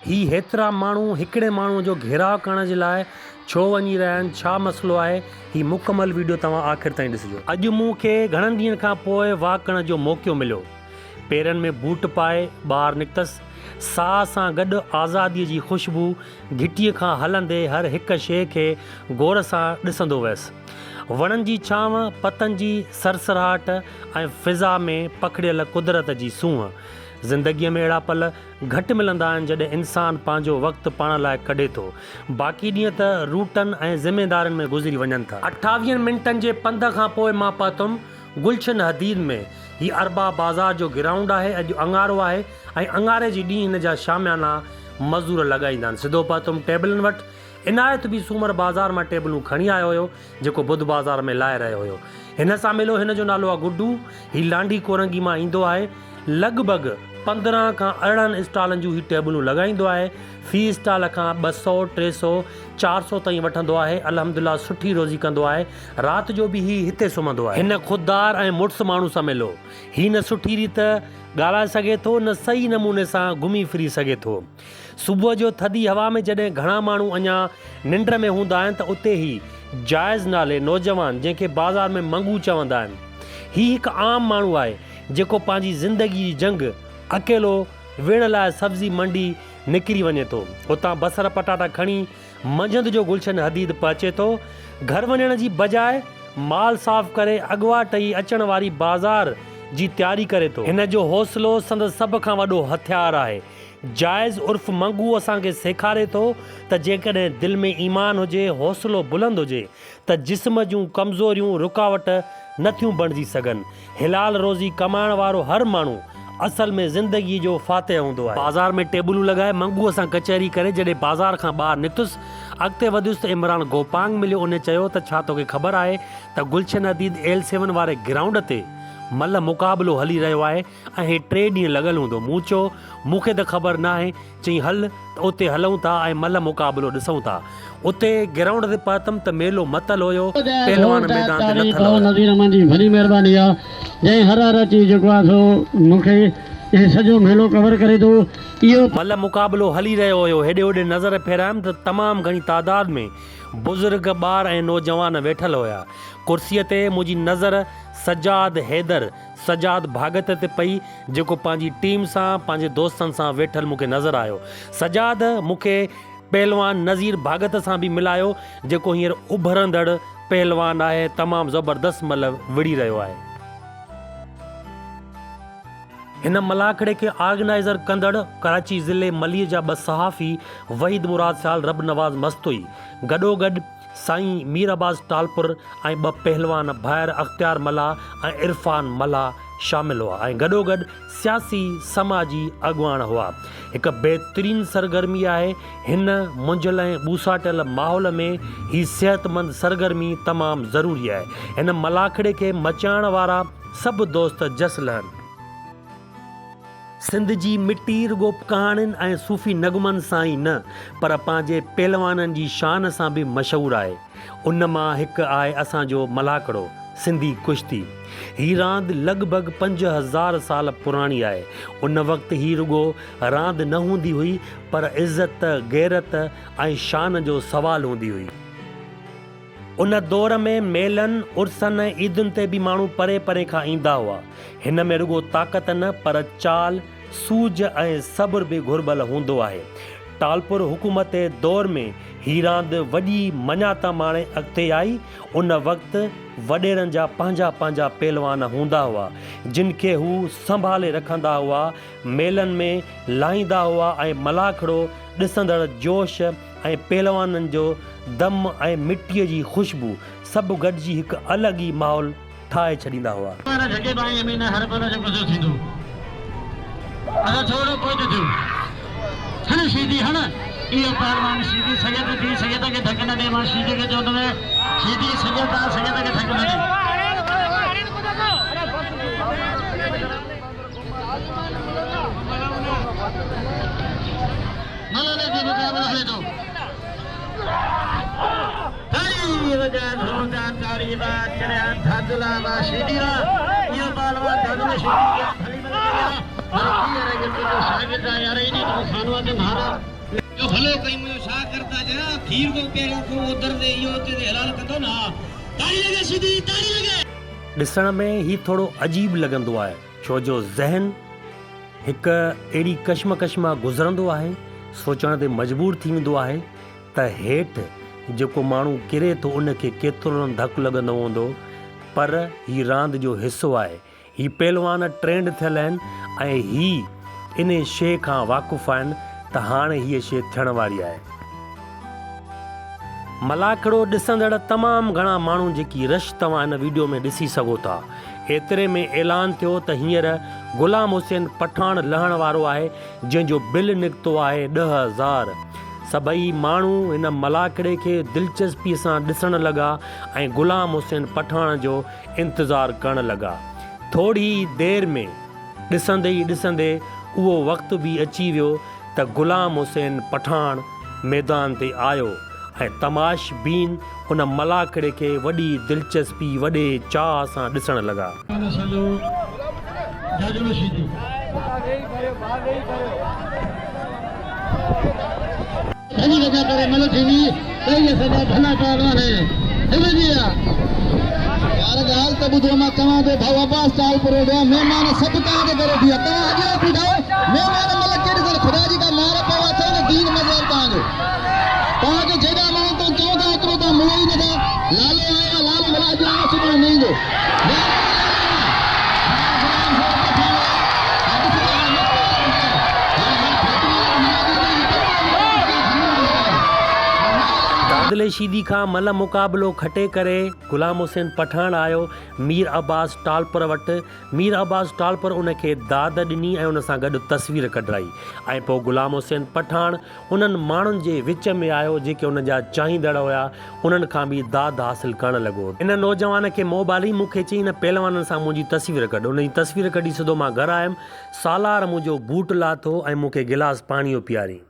هي هيترا ماڻهو هڪڙي ماڻهو جو گهيراء ڪرڻ جي لاء ڇو وڃي رهيا آهن، ڇا مسئلو آهي، هي مڪمل ويڊيو توهان آخر تائين ڏسجو. اڄ مون کي گهڻن ڏينهن کان پوء واڪ ڪرڻ جو موقعو مليو. پيرن ۾ بوٽ پائي ٻاهر نڪتس. ساهه سان گڏ آزاديء جي خوشبو گهٽيء کان هلندي هر هڪ شيء کي غور سان ڏسندو ويس. وڻن جي ڇانو، پتن جي سرسراهٽ ۽ فضا ۾ پکڙيل قدرت جي سونهن. زندگيء ۾ اهڙا پل گهٽ ملندا آهن جڏهن انسان پنهنجو وقت پاڻ لاء ڪڍي ٿو. باقي ڏينهن ته روٽن ۽ ذميدارين ۾ گذري وڃن ٿا. اٺاويهن منٽن جي پنڌ کان پوء مان پهتم گلشن حديد ۾. هي ارباب بازار جو گرائونڊ آهي. اڄ اڱارو آهي ۽ اڱاري جي ڏينهن هن جا شاميانا مزور لڳائيندا آهن. سڌو پهتم ٽيبلن وٽ. عنايت به سومر بازار مان ٽيبلون کڻي آيو هيو، جيڪو بدھ بازار ۾ لاهي رهيو هيو. هن سان مليو، هن جو نالو آ گڊو، هي لانڍي ڪورنگي مان ايندو آهي. لڳ ڀڳ 15 کان 18 اسٽالن جون هي ٽيبلون لڳائيندو آهي. في اسٽال کان 200، 300، 400 تائين وٺندو آهي. الحمدلله سٺي روزي ڪندو آهي. رات جو به هي هتي سمهندو آهي. هن خوددار ۽ مڙس ماڻهو سان مليو. هي نه سٺي ريت ڳالهائي سگهي ٿو نه صحيح نموني سان گهمي ڦري سگهي ٿو. صبح جو ٿڌي هوا ۾ جڏهن گهڻا ماڻهو اڃا ننڊ ۾ هوندا آهن ته اتي هي جائز نالي نوجوان جنهن کي بازار ۾ منگو چوندا آهن. هي هڪ عام ماڻهو آهي جيڪو پنهنجي زندگي جي جنگ اڪيلو وڙهڻ لاء سبزي منڊي نڪري وڃي ٿو. اتان بصر پٽاٽا کڻي منجهند جو گلشن حديد پهچي ٿو. گهر وڃڻ جي بجاء مال صاف ڪري اڳواٽ ئي اچڻ واري بازار جي تياري ڪري ٿو. هن جو حوصلو سندس سڀ کان وڏو هٿيار آهي. جائز عرف منگو اسان کي سيکاري ٿو ته جيڪڏهن دل ۾ ايمان هجي، حوصلو بلند هجي ته جسم جون ڪمزوريون رڪاوٽ نه ٿيون بڻجي سگهن. حلال روزي ڪمائڻ وارو هر ماڻهو اصل ۾ زندگيء جو فاتح هوندو آهي. بازار ۾ ٽيبلون لڳائي منگوء سان ڪچهري ڪري جڏهن بازار کان ٻاهر نڪتس، اڳتي وڌيس ته عمران گوپانگ مليو ان چيو ته ڇا توکي خبر آهي ته گلشن حديد ايل سيون واري گرائونڊ تي ملهه مقابلو هلي رهيو آهي ۽ هي ٽي ڏينهن لڳل هوندو. مون چيو، مون کي ته خبر ناهي. چيائين، هل ته اتي هلون ٿا ۽ ملهه مقابلو ڏسون ٿا. اتي گرائونڊ تي پهتم ته ميلو متل هيو، پهلوان ميدان تي لٿل هيا. نذير امان جي وڏي مهرباني آ جنهن هر هر اچي جيڪو آ سو مون کي هي سڄو ميلو ڪور ڪري ٿو اهو. ملهه مقابلو هلي رهيو هيو. هيڏي هوڏي نظر ڦيرايم ته تمام گهڻي تعداد ۾ بزرگ، ٻار ۽ نوجوان ويٺل هيا. ڪرسيء تي منهنجي نظر سجاد حيدر سجاد ڀاڳت تي پئي جيڪو پنهنجي ٽيم سان پنهنجي دوستن سان ويٺل مون کي نظر آيو. سجاد مون کي پهلوان نذير ڀاڳت سان به ملايو جيڪو هينئر اڀرندڙ پهلوان آهي ۽ تمام زبردست ملهه وڙهي رهيو آهي. هن ملاکڙي کي آرگنائيزر ڪندڙ ڪراچي ضلعي ملير جا ٻه صحافي وحيد مراد سيال رب نواز مستوئي گڏوگڏ سائين مير عباس ٽالپر ۽ ٻه پهلوان ڀائر اختيار ملاح ۽ عرفان ملاح شامل هئا ۽ گڏوگڏ سياسي سماجي اڳواڻ هئا. هڪ بهترين سرگرمي آهي. هن منجهيل ۽ ٻوساٽيل ماحول ۾ هي صحتمند سرگرمي تمام ضروري آهي. هن ملاکڙي کي مچائڻ وارا سڀ دوست جس لهن. سنڌ جي مٽي رڳو ڪهاڻين ۽ صوفي نغمن سان ئي نه پر پنهنجي پهلوانن جي شان سان به مشهور آهي. ان مان هڪ آهي اسان جو ملاکڙو، سنڌي ڪشتي. هي راند لڳ ڀڳ 5000 سال پراڻي آهي. ان وقت هي رڳو راند نه هوندي هئي پر عزت، غيرت ۽ شان جو سوال هوندي هئي. ان دور ۾ ميلن، عرسن ۽ عيدن تي به ماڻهو پري پري کان ايندا هئا. هن ۾ رڳو طاقت نه پر چال، سوجهه ۽ صبر به گهربل هوندو آهي. ٽالپر حڪومتي دور ۾ هي راند وڏي مڃاتا ماڻي اڳتي آئي. ان وقت وڏيرن جا پنهنجا پنهنجا پهلوان هوندا هئا، جن کي هو سنڀالي رکندا هئا، ميلن ۾ لاهيندا هئا ۽ ملاکڙو ڏسندڙ جوش ۽ پهلوانن جو دم ۽ مٽيء جي خوشبو سڀ گڏجي هڪ الڳ ئي ماحول ٺاهي ڇڏيندا هئا. پر جهڪي ٻانهن ۾ نه هر پل جو غصو ٿيندو. ادا ٿورو پوئتي ٿيو. هڻ سيڌي هڻ. اهو پهلوان سيڌي سيد ٿي سيد کي ڌڪ نه ڏي. مان سيڌي کي چوندو هئس سيڌي سيد آ سيد کي ڌڪ نه ڏي. ملالي جو مقابلو هلي ٿو. تاڙي وڄاء ڌوڙ تاڙي وا چريا ڌاڌلا وا شيدي وا اهو پهلوان ڌاڌلو شيدي جي ڀلي مل ڪئي آ پر ڪيئن رنگ تنهنجو شاگرد آ يار ايڏي تون خانوء کي مارا. جو ڀلو ڪئي منهنجو ڇا ڪرتا چيا کير ٿو پياريان ٿو اوڌر تي اهو اتي تي حلال ڪندو نه ها تاڙي لڳي سيدي تاڙي لڳي. ڏسڻ ۾ هي ٿورو عجيب لڳندو آهي ڇو جو ذهن هڪ اهڙي ڪشمڪش مان گذرندو آهي سوچڻ تي مجبور ٿي ويندو آهي ته هيٺ جيڪو ماڻهو ڪري ٿو ان کي ڪيترو نه ڌڪ لڳندو هوندو پر هي راند جو حصو آهي هي پهلوان ٽرينڊ ٿيل آهن ۽ هي انهي شيء کان واقف آهن ته هاڻي هيء شيء ٿيڻ واري آهي. ملاکڙو ڏسندڙ تمام گهڻا ماڻهو جيڪي رش توهان هن ويڊيو ۾ ڏسي سگهو ٿا. ايتري ۾ اعلان ٿيو ته هينئر غلام حسين پٺاڻ لهڻ وارو آهي جنهن جو بل نڪتو آهي 10,000. سڀئي ماڻهو هن ملاکڙي کي دلچسپي سان ڏسڻ لڳا ۽ غلام حسين پٺاڻ جو انتظار ڪرڻ لڳا. ٿوري ئي دير ۾ ڏسندي ئي ڏسندي اهو وقت به اچي ويو ته غلام حسين پٺاڻ ميدان تي آيو ۽ تماش بين ان ملاکڙي کي وڏي دلچسپي وڏي چاهه سان ڏسڻ لڳا. ڀلي وڳا ڪري مل ٿيندي ٻئي اسان جا ڀلا پهلوان هن جي آ. يار ڳالهه ته ٻڌو مان چوان ٿو ڀائو عباس ٽالپر ويا مهمان سڀ توهان جي گهر ويٺي آ توهان اڳيان بيٺا آهيو مهمان مل ڪيڏي سال خدا جي ڪا مار پئو اٿو نه دين مذهب توهان جو توهان کي جيڏا ماڻهو تون چئون ٿا اوترو توهان مڙو ئي نٿا لالو آيو آ لالو ڀلا اڄ آيو سڀاڻي نه ايندو يار دادلي شيدي کان ملهه مقابلو کٽي ڪري غلام حسين پٺاڻ آيو مير عباس ٽالپر وٽ. مير عباس ٽالپر ان کي داد ڏني ۽ ان سان گڏ تصوير ڪڍرائي ۽ پوء غلام حسين پٺاڻ انهن ماڻهن جي وچ ۾ آيو جيڪي ان جا چاهيندڙ هيا، انهن کان به داد حاصل ڪرڻ لڳو. ان نوجوان کي موبائل ئي مون کي چيائين نه پهلوانن سان منهنجي تصوير ڪڍ. ان جي تصوير ڪڍي سڌو مان گهر آيم. سالار منهنجو بوٽ لاٿو ۽ مون کي گلاس پاڻيء جو پيارين.